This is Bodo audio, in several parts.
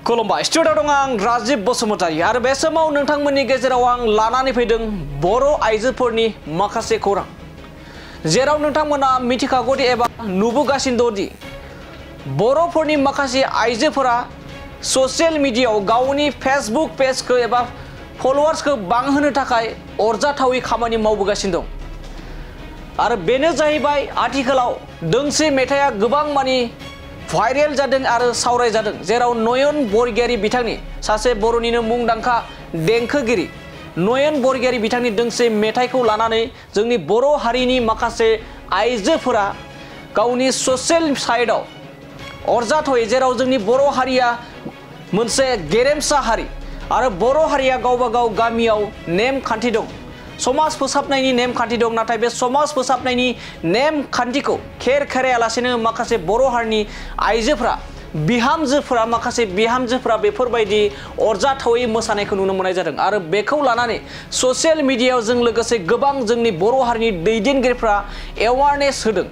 खुलुमबाय स्टुडिय'आव दं आं राजिब बसुमतारी आरो बे समाव नोंथांमोननि गेजेराव आं लानानै फैदों बर' आइजोफोरनि माखासे खौरां जेराव नोंथांमोना मिथिखागौदि एबा नुबोगासिनो दंदि बर'फोरनि माखासे आइजोफोरा ससियेल मिडियायाव गावनि फेसबुक पेजखौ एबा फलोवार्सखौ बांहोनो थाखाय अरजाथावै खामानि मावबोगासिनो दं आरो बेनो जाहैबाय आथिखालाव दोंसे मेथाइया गोबां मानि भाइरेल जादों आरो सावराय जादों जेराव नयन बरगयारी बिथांनि सासे बर'निनो मुंदांखा देंखोगिरि नयन बरगयारी बिथांनि दोंसे मेथाइखौ लानानै जोंनि बर' हारिनि माखासे आइजोफोरा गावनि ससियेल साइडआव अरजाथावै जेराव जोंनि बर' हारिया मोनसे गेरेमसा हारि आरो बर' हारिया गावबा गाव गामियाव नेम खान्थि दं समाज फोसाबनायनि नेम खान्थि दं नाथाय बे समाज फोसाबनायनि नेम खान्थिखौ खेर खेरायालासेनो माखासे बर' हारिनि आइजोफोरा बिहामजोफोरा माखासे बिहामजोफोरा बेफोरबायदि अरजाथावै मोसानायखौ नुनो मोननाय जादों आरो बेखौ लानानै ससियेल मिडियायाव जों लोगोसे गोबां जोंनि बर' हारिनि दैदेनगिरिफ्रा एवारनेस होदों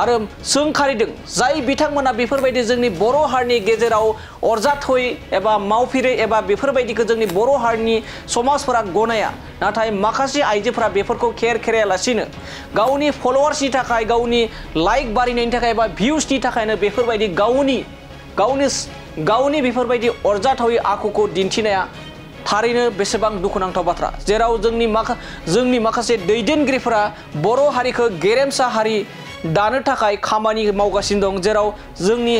आरो सोंखारिदों जाय बिथांमोना बेफोरबायदि जोंनि बर' हारिनि गेजेराव अरजाथावै एबा मावफेरै एबा बेफोरबायदिखौ जोंनि बर' हारिनि समाजफोरा गनाया नाथाय माखासे आइजोफोरा बेफोरखौ खेर खेरायालासिनो गावनि फलोवार्सनि थाखाय गावनि लाइक बारिनायनि थाखाय एबा भिउसनि थाखायनो बेफोरबायदि गावनि बेफोरबायदि अरजाथावै आखुखौ दिन्थिनाया थारैनो बेसेबां दुखुनांथाव बाथ्रा जेराव जोंनि माखासे दैदेनगिरिफोरा बर' हारिखौ गेरेमसा हारि दानो थाखाय खामानि मावगासिनो दं जेराव जोंनि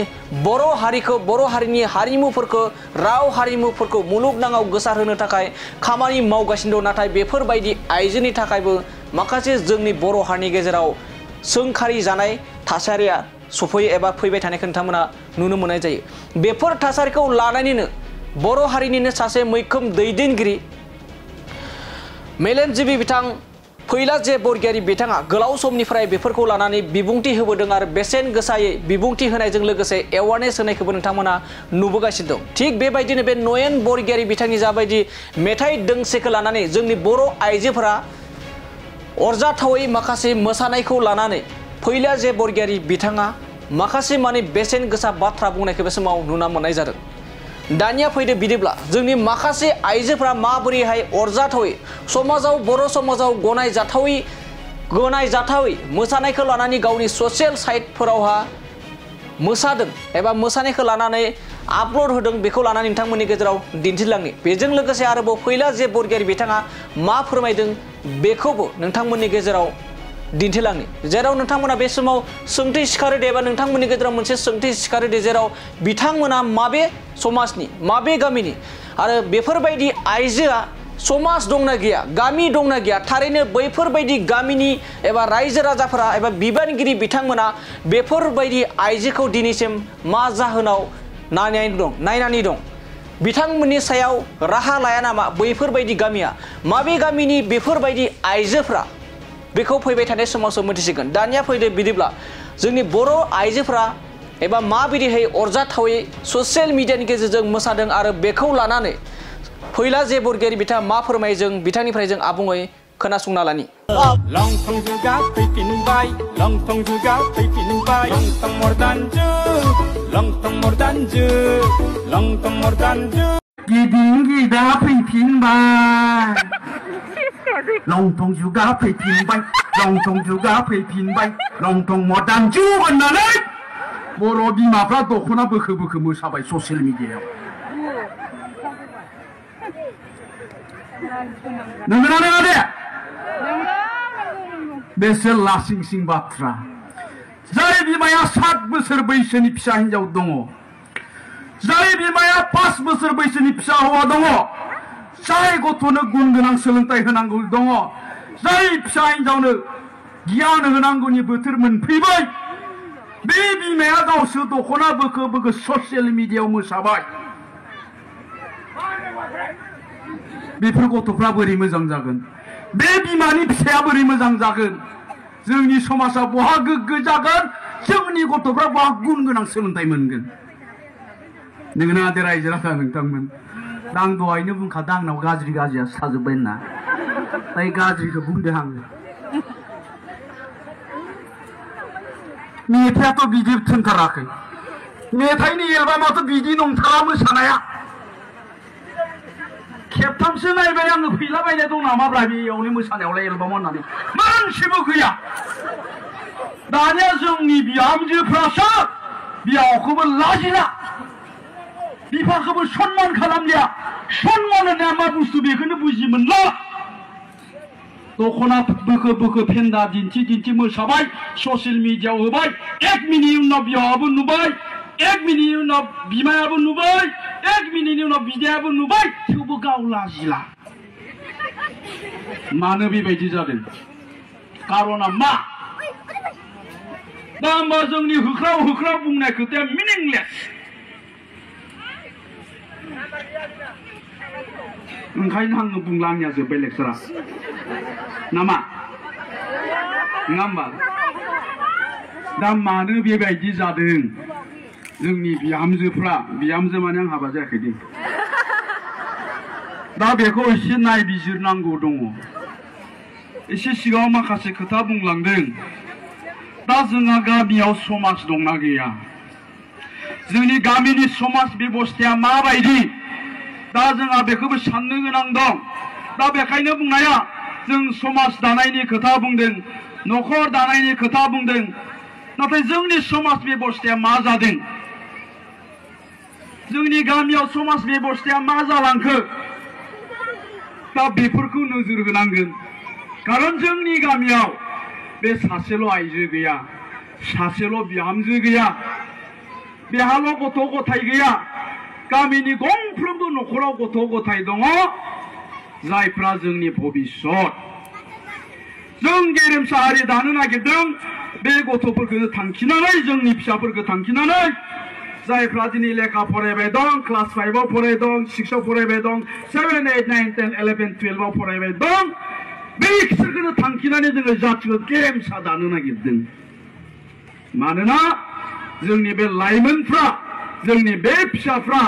बर' हारिखौ बर' हारिनि हारिमुफोरखौ राव हारिमुफोरखौ मुलुगनाङाव गोसारहोनो थाखाय खामानि मावगासिनो दं नाथाय बेफोरबायदि आइजोनि थाखायबो माखासे जोंनि बर' हारिनि गेजेराव सोंखारि जानाय थासारिया सफैयो एबा फैबाय थानायखौ नोंथांमोना नुनो मोननाय जायो बेफोर थासारिखौ लानानैनो बर' हारिनिनो सासे मैखोम दैदेनगिरि मेलेमजिबि बिथां फैलाजे बरगयारी बिथाङा गोलाव समनिफ्राय बेफोरखौ लानानै बिबुंथि होबोदों आरो बेसेन गोसायै बिबुंथि होनायजों लोगोसे एवारनेस होनायखौबो नोंथांमोना नुबोगासिनो दं थिग बेबायदिनो बे नयन बरगयारी बिथांनि जाबायदि मेथाइ दोंसेखौ लानानै जोंनि बर' आइजोफोरा अरजाथावै माखासे मोसानायखौ लानानै फैलाजे बरगयारी बिथाङा माखासे माने बेसेन गोसा बाथ्रा बुंनायखौ बे समाव नुना मोननाय जादों दानिया फैदो बिदिब्ला जोंनि माखासे आइजोफोरा माबोरैहाय अरजाथावै समाजाव बर' समाजाव गनायजाथावै मोसानायखौ लानानै गावनि ससियेल साइटफोरावहा मोसादों एबा मोसानायखौ लानानै आपल'ड होदों बेखौ लानानै नोंथांमोननि गेजेराव दिन्थिलांनि बेजों लोगोसे आरोबाव फैलाजे बरगयारी बिथाङा मा फोरमायदों बेखौबो नोंथांमोननि गेजेराव दिन्थिलांनि जेराव नोंथांमोना बे समाव सोंथि सिखारोदे एबा नोंथांमोननि गेजेराव मोनसे सोंथि सिखारोदे जेराव बिथांमोना माबे समाजनि माबे गामिनि आरो बेफोरबायदि आइजोआ समाज दंना गैया गामि दंना गैया थारैनो बैफोरबायदि गामिनि एबा रायजो राजाफोरा एबा बिबानगिरि बिथांमोना बेफोरबायदि आइजोखौ दिनैसिम मा जाहोनाव नायनानै दं बिथांमोननि सायाव राहा लाया नामा बैफोरबायदि गामिया माबे गामिनि बेफोरबायदि आइजोफ्रा बेखौ फैबाय थानाय समावसो मिथिसिगोन दानिया फैदो बिदिब्ला जोंनि बर' आइजोफोरा एबा माबायदिहाय अरजाथावै ससियेल मिडियानि गेजेरजों मोसादों आरो बेखौ लानानै फैलाजे बरगयारी बिथाङा मा फोरमायो जों बिथांनिफ्राय जों आबुङै खोनासंना लानि लंथं जुगा फैफिनबाय लंथं जुगा फैफिनबाय लंथं मदार्न जुग होननानै बर' बिमाफ्रा दख'ना बोखो बोखो मोसाबाय ससियेल मिडियायाव नंगौना नङा दे बेसे लासिंसिं बाथ्रा जाय बिमाया 7 बोसोर बैसोनि फिसा हिनजाव दङ जाय बिमाया 5 बोसोर बैसोनि फिसा हौवा दङ जाय गथ'नो गुन गोनां सोलोंथाइ होनांगौ दङ जाय फिसा हिनजावनो गियान होनांगौनि बोथोर मोनफैबाय बे बिमाया गावसो दख'ना बोखो बोखो ससियेल मिडियायाव मोसाबाय बेफोर गथ'फ्रा बोरै मोजां जागोन बे बिमानि फिसाया बोरै मोजां जागोन जोंनि समाजा बहा गोग्गो जागोन जोंनि गथ'फ्रा बहा गुन गोनां सोलोंथाइ मोनगोन नोंगोना दे रायजो राजा नोंथांमोन आं दहायनो बुंखादों आंनाव गाज्रिया साजोब्बाय होनना ओइ गाज्रिखौ बुंदों आङो मेथाइआथ' बिदि थोनथाराखै मेथाइनि एलबामाथ' बिदि नंथारा मोसानाया खेबथामसो नायबाय आङो फैलाबायनाय दं नामाब्रा बेयावनो मोसानायावलाय एलबामाव होननानै मोनसेबो गैया दानिया जोंनि बिहामजोफ्रासो बिहावखौबो लाजिला बिफाखौबो सनमान खालामलिया सनमान होननाया मा बुस्थु बेखौनो बुजि मोनला दख'ना बोखो बोखो फेन्दा दिन्थि दिन्थि मोसाबाय ससियेल मिडियायाव होबाय 1 मिनिटनि उनाव बिहावाबो नुबाय 1 मिनिटनि उनाव बिमायाबो नुबाय 1 मिनिटनि उनाव बिदायाबो नुबाय थेवबो गाव लाजिला मानो बेबायदि जादों कारना मा दा होमबा जोंनि होख्राव होख्राव बुंनाय खोथाया मिनिंलेस ओंखायनो आङो बुंला आंनिया जोब्बाय लेक्सारा नामा नङा होमबा दा मानो बेबायदि जादों जोंनि बिहामजोफ्रा बिहामजो माने आं हाबा जायाखै दे दा बेखौ एसे नायबिजिरनांगौ दङ एसे सिगाङाव माखासे खोथा बुंलांदों दा जोंहा गामियाव समाज दंना गैया जोंनि गामिनि समाज बेबस्थाया माबायदि दा जोंहा बेखौबो साननो गोनां दं दा बेखायनो बुंनाया जों समाज दानायनि खोथा बुंदों न'खर दानायनि खोथा बुंदों नाथाय जोंनि समाज बेबस्थाया मा जादों जोंनि गामियाव समाज बेबस्थाया मा जालांखो दा बेफोरखौ नोजोर होनांगोन कारन जोंनि गामियाव बे सासेल' आइजो गैया सासेल' बिहामजो गैया बेहाल' गथ' गथाय गैया गामिनि गंफ्रोमबो न'खराव गथ' गथाय दङ जायफ्रा जोंनि भबिष्यत जों गेरेमसा हारि दानो नागिरदों बे गथ'फोरखौ थांखिनानै जोंनि फिसाफोरखौ थांखिनानै जायफ्रा दिनै लेखा फरायबाय दं क्लास 5 आव फरायबाय दं 6 आव फरायबाय दं 7 8 9 10 11 12 आव फरायबाय दं बिसोरखौ थांखिनानै जोङो जातिखौ गेरेमसा दानो नागिरदों मानोना जोंनि बे लाइमोनफ्रा जोंनि बे फिसाफ्रा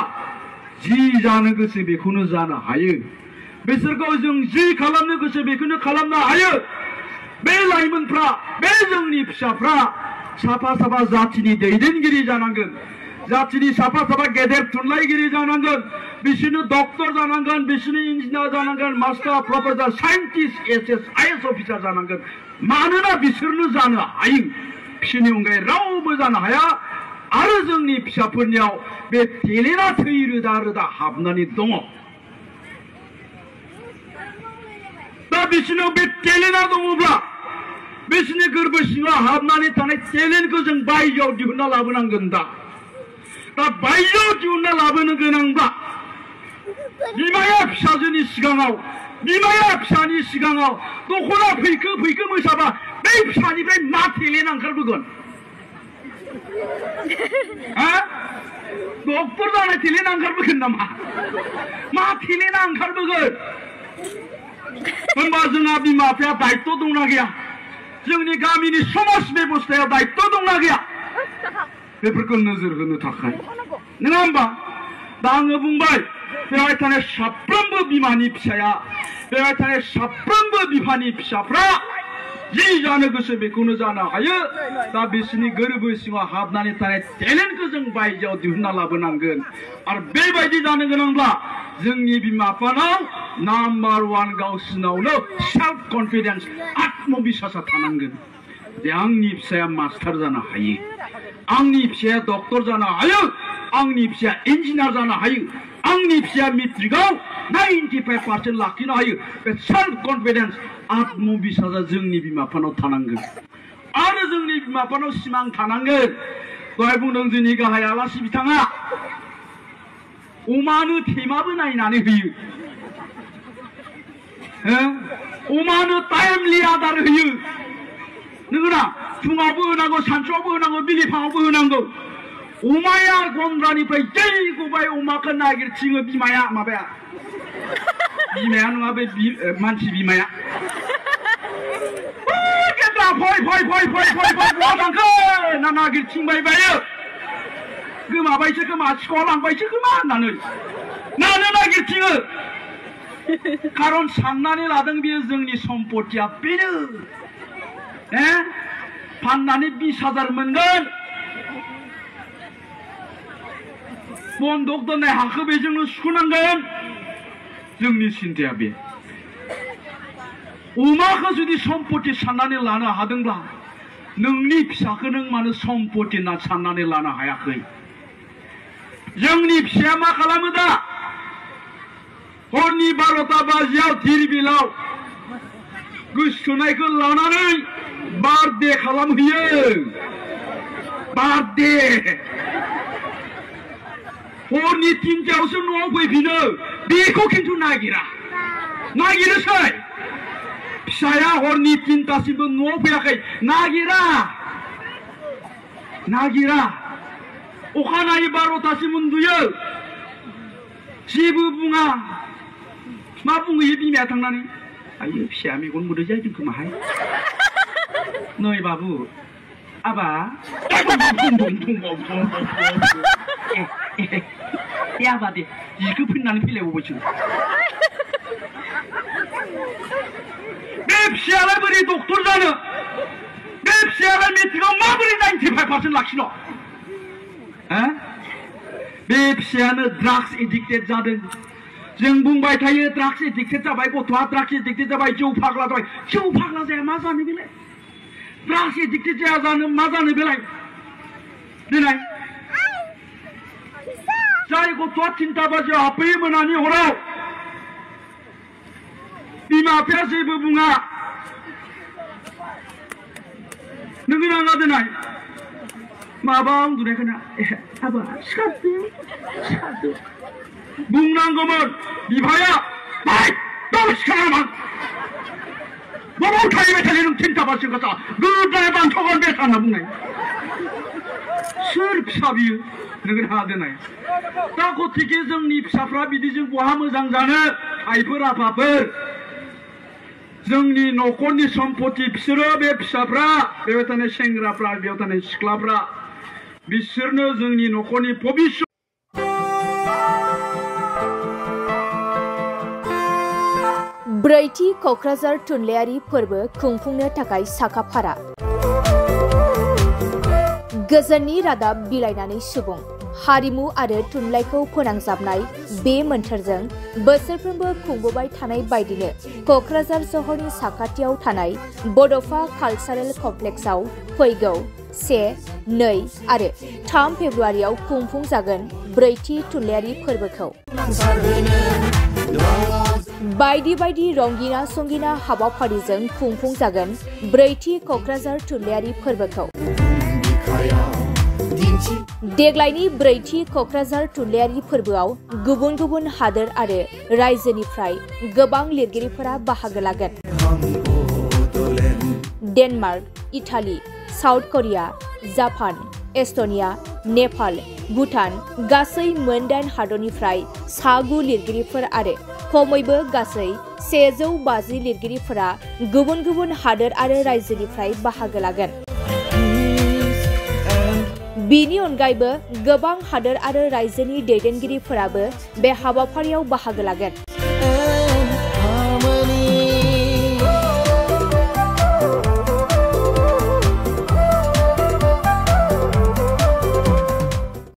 जि जानो गोसो बेखौनो जानो हायो बिसोरखौ जों जि खालामनो गोसो बेखौनो खालामनो हायो बे लाइमोनफ्रा बे जोंनि फिसाफ्रा साफा साफा जातिनि दैदेनगिरि जानांगोन जातिनि साफा साफा गेदेर थुनलाइगिरि जानांगोन बिसोरनो डक्टर जानांगोन बिसोरनो इन्जिनियार जानांगोन master professor scientist SS IAS officer जानांगोन मानोना बिसोरनो जानो हायो बिसोरनि अनगायै रावबो जानो हाया आरो जोंनि फिसाफोरनियाव बे टेलेन्टआ थै रोदा रोदा हाबनानै दङ दा बिसोरनाव बे टेलेन्टआ दङब्ला बिसोरनि गोरबो सिङाव हाबनानै थानाय टेलेन्टखौ जों बायजोआव दिहुनना लाबोनांगोन दा बायजोआव दिहुनना लाबोनो गोनांब्ला बिमाया फिसाजोनि सिगाङाव बिमाया फिसानि सिगाङाव दख'ना फैखो फैखो मोसाबा बे फिसानिफ्राय मा टेलेन्ट ओंखारबोगोन डक्टर जानाय टेलेन्ट ओंखारबोगोन नामा मा टेलेन्टआ ओंखारबोगोन होनबा जोंहा बिमा बिफाया दायित्व दंना गैया जोंनि गामिनि समाज बेबस्थायाव दायित्व दंना गैया बेफोरखौ नोजोर होनो थाखाय नङा होमबा दा आङो बुंबाय बेवहाय थानाय साफ्रोमबो बिमानि फिसाया बेवहाय थानाय साफ्रोमबो बिफानि फिसाफ्रा जि जानो गोसो बेखौनो जानो हायो दा बिसोरनि गोरबो सिङाव हाबनानै थानाय टेलेन्टखौ जों बायजोआव दिहुनना लाबोनांगोन आरो बेबायदि जानो गोनांब्ला जोंनि बिमा बिफानाव नाम्बार 1 गावसिनावनो सेल्फ कन्फिडेन्स आत्मबिश्वासा थानांगोन जे आंनि फिसाया मास्टार जानो हायो आंनि फिसाया डक्टर जानो हायो आंनि फिसाया इन्जिनियार जानो हायो आंनि फिसाया मेट्रिकआव 95% लाखिनो हायो बे सेल्फ कन्फिडेन्स आत्मबिश्वासा जोंनि बिमा बिफानाव थानांगोन आरो जोंनि बिमा बिफानाव सिमां थानांगोन दहाय बुंदों जोंनि गाहाय आलासि बिथाङा अमानो थेमाबो नायनानै होयो अमानो टाइमलि आदार होयो नंगौना फुङावबो होनांगौ सानसुआवबो होनांगौ बिलिफाङावबो होनांगौ अमाया गन्द्रानिफ्राय जै गबाय अमाखौ नागिरथिङो बिमाया माबाया बिमाया नङा बे मानसि बिमाया फै फै फै फै फै फै बहा थांखो ना नागिरथिंबाय बायो गोमाबायसो खोमा सिखाव लांबायसो खोमा होननानै मानो नागिरथिङो कारन साननानै लादों बेयो जोंनि सम्पतिया बेनो फाननानै 20,000 मोनगोन बन्दक दोननाय हाखौ बेजोंनो सुख'नांगोन जोंनि सिन्थाया बे अमाखौ जुदि सम्पति साननानै लानो हादोंब्ला नोंनि फिसाखौ नों मानो सम्पति साननानै लानो हायाखै जोंनि फिसाया मा खालामो दा हरनि 12टा बाजियाव धिरबिलाव गोसोथोनायखौ लानानै बार्थडे खालामहैयो बार्थडे हरनि 3टायावसो न'आव फैफिनो बेखौ खिन्थु नागिरोसै फिसाया हरनि 3टासिमबो न'आव फैयाखै नागिरा अखानायै 12टासिम उन्दुयो जेबो बुङा मा बुंहैयो बिमाया थांनानै आयो फिसाया मेगन मोदै जाहैदों खोमाहाय नै बाबु आबा आबा दे जिखौ फैनानै फैलायबावबायसो बे फिसायालाय बोरै डक्टर जानो बे फिसायालाय मेट्रिकआव माबोरै 95% लाखिनो बे फिसायानो ड्राग्स एडिक्टेड जादों जों बुंबाय थायो ड्राग्स एडिक्टेड जाबाय गथ'आ ड्राग्स एडिक्टेड जाबाय जौ फाग्ला जाबाय जौ फाग्ला जाया मा जानो बेलाय ड्राग्स एडिक्टेड जाया जानो मा जानो बेलाय देनाय जाय गथ'आ 3टा बाजियाव हाबफैयो मोनानि हराव बिमा बिफाया जेबो बुङा नोङो नाङा देनाय माबा उन्दुनाय खोना आबा सिखारदो बुंनांगौमोन बिफाया सिखारामोन बबाव थाहैबाय थायो नों 3टा बाजियाव गथा गोदाय बान्थ'गोन बे सानना बुंनाय सोर फिसा बियो नोङो नाङा देनाय दा गतिके जोंनि फिसाफ्रा बिदिजों बहा मोजां जानो आइफोर आफाफोर जोंनि न'खरनि सम्पति बिसोरो बे फिसाफ्रा बेयाव थानाय सेंग्राफ्रा बेयाव थानाय सिख्लाफ्रा बिसोरनो जोंनि न'खरनि भबिष्यत ब्रैथि क'क्राझार थुनलाइयारि फोरबो खुंफुंनो थाखाय साखाफारा गोजोननि रादाब बिलाइनानै सुबुं हारिमु आरो थुनलाइखौ फोनांजाबनाय बे मोन्थोरजों बोसोरफ्रोमबो खुंबोबाय थानाय बायदिनो क'क्राझार सहरनि साखाथियाव थानाय बड'फा कालचारेल कमप्लेक्सआव फैगौ 1, 2 आरो 3 फेब्रुवारियाव खुंफुंजागोन ब्रैथि थुनलाइयारि फोरबोखौ बायदि रंगिना संगिना हाबाफारिजों खुंफुंजागोन ब्रैथि क'क्राझार थुनलाइयारि फोरबोखौ देग्लायनि ब्रैथि क'क्राझार थुनलाइयारि फोरबोआव गुबुन हादोर आरो रायजोनिफ्राय गोबां लिरगिरिफोरा बाहागो लागोन Denmark Italy South Korea Japan Estonia Nepal Bhutan गासै मोन 8 हादरनिफ्राय 9 लिरगिरिफोर आरो खमैबो गासै 150 लिरगिरिफोरा गुबुन हादोर आरो रायजोनिफ्राय बाहागो लागोन बिनि अनगायैबो गोबां हादोर आरो रायजोनि दैदेनगिरिफोराबो बे हाबाफारियाव बाहागो लागोन